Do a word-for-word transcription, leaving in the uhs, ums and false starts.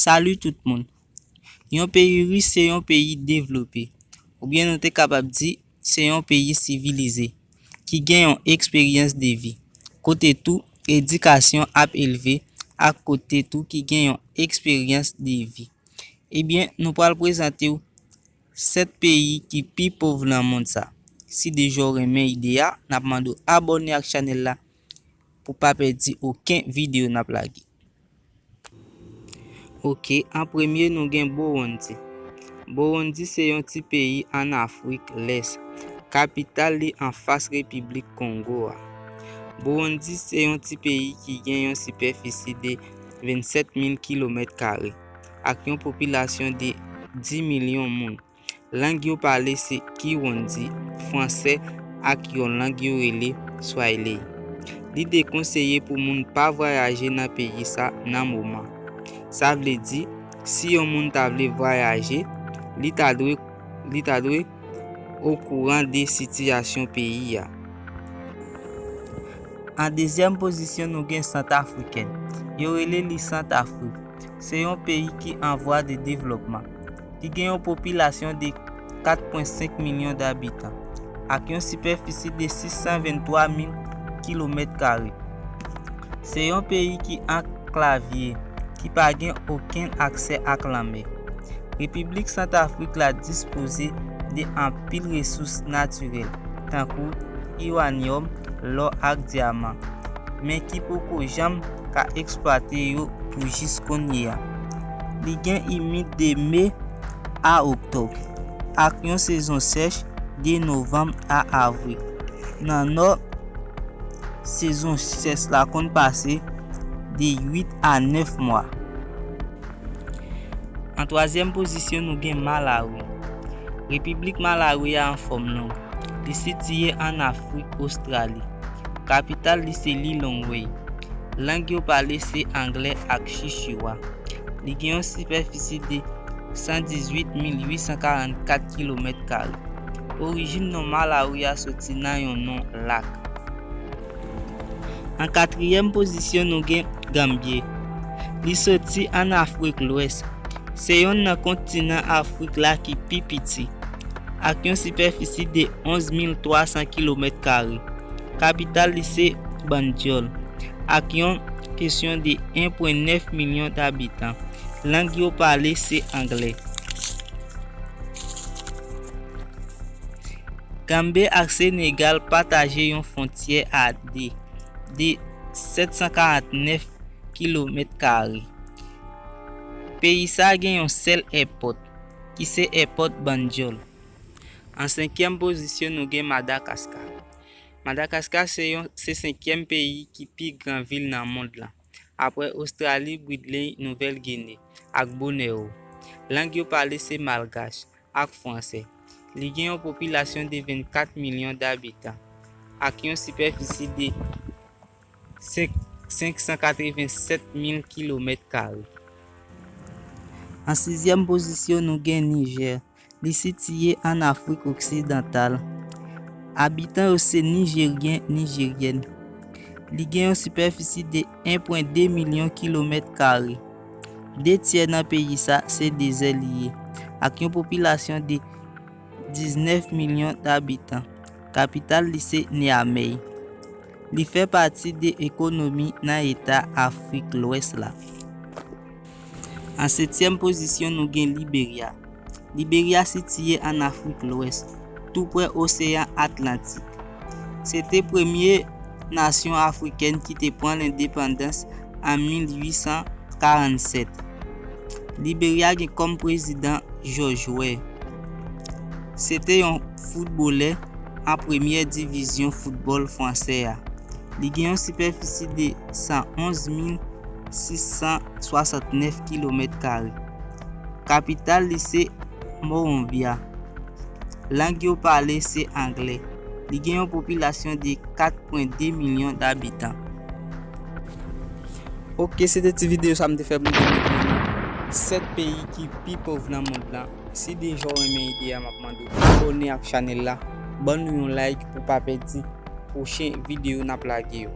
Salut tout moun. Yon peyi rich se yon peyi devlope, oubyen nou te kapab di se yon peyi sivilize, ki gen yon eksperyans de vi, kote tou edikasyon ap elve, ak kote tou ki gen yon eksperyans de vi. Ebyen, nou pral prezante w sèt peyi ki pi pòv nan mond sa. Si deja w renmen ide a, n ap mande w abòne ak chanèl la pou pa pèdi okenn videyo n ap lage. Ok, an premye nou gen Burundi. Burundi se yon ti peyi ann Afrik Lès. Kapital li anfas Repiblik Kongo a. Burundi se yon ti peyi ki gen yon sipèfisi de vennsèt mil kilomèt kare, ak yon popilasyon de dis milyon moun. Lang yo pale se Kirundi, fransè, ak yon lang yo rele Swahili. Li dekonseye pou moun pa vwayaje nan peyi sa nan moman. Sa vle di, si yon moun ta vle vwayaje, li ta dwe, li ta dwe okouran de sitiyasyon peyi a. An dezyèm pozisyon, nou gen Santafriken. Yo rele li Santafrik. Se yon peyi ki an vwa de devlòpman, ki gen yon popilasyon de kat pwen senk milyon dabitan, ak yon sipèfisi de sis san venntwa mil kilomèt kare. Se yon peyi ki anklave, ki pa gen okenn aksè ak lanmè. Repiblik Santafrik la dispoze de anpil resous natirèl, tankou iranyòm, lò ak dyaman, men ki poko janm ka eksplwate yo pou jis kounye a. Li gen imid de me a oktòb, ak yon sezon sèch de novanm a avril. Nan nò, sezon sèch la konn pase de uit a nèf mwa. An twazyèm pozisyon, nou gen Malawi. Repiblik Malawi a an fòm long. Li sitiye ann Afrik Ostrali. Kapital li se Lilongwe. Lang yo pale se anglè ak chichiwa. Li gen yon sipèfisi de san dizuit mil uit san karannkat kilomèt kare. Orijin non Malawi a soti nan yon non lak. An katriyèm pozisyon, nou gen Ganbye. Li soti ann Afrik Lwès. Se yonn nan kontinan Afrik la ki pi piti, ak yon sipèfisi de onz mil twa san kilomèt kare. Kapital li se Banjul, ak yon kesyon de en pwen nèf milyon dabitan. Lang yo pale se anglè. Ganbye ak Senegal pataje yon fwontyè a de, de sèt san karannèf kilomèt kare. Peyi sa gen yon sèl èpòt, ki se èpòt Banjul. An senkyèm pozisyon, nou gen Madagaskar. Madagaskar se yon, se senkyèm peyi ki pi gran vil nan mond lan, apre Ostrali, Bwidley, Nouvèl Gine, ak Boneo. Lang yo pale se malgach ak fransè. Li gen yon popilasyon de vennkat milyon dabitan, ak yon sipèfisi de senk, senk san katrevensèt mil kilomèt kare. An sizyèm pozisyon, nou gen Nijè. Li sitiye ann Afrik Oksidantal. Abitan yo se Nijeryen, Nijeryèn. Li gen yon sipèfisi de en pwen de milyon kilomèt kare. De tyè nan peyi sa se dezè li ye, ak yon popilasyon de diznèf milyon dabitan. Kapital li se Niamey. Li fè pati de ekonomi nan eta Afrik Lwès la. An setyèm pozisyon, nou gen Liberya. Liberya sitiye ann Afrik Lwès, tou prè Oseyan Atlantik. Se te premye nasyon afrikèn ki te pran lendepandans an mil uit san karannsèt. Liberya gen kòm prezidan George Weah. Se te yon foutbolè an premyè divizyon foutbòl fransè a. Li gen yon sipèfisi de san onz mil sis san swasantnèf kilomèt kare. Kapital li se Monrovia. Lang yo pale se anglè. Li gen yon popilasyon de kat pwen de milyon dabitan. Ok, se te ti videyo sa m te fè pou m te montre nou sèt peyi ki pi pòv nan mond lan. Si deja w renmen ide a, m ap mande w abòne ak chanèl la, ban nou yon like pou pa pèdi pwochen videyo n ap lage yo.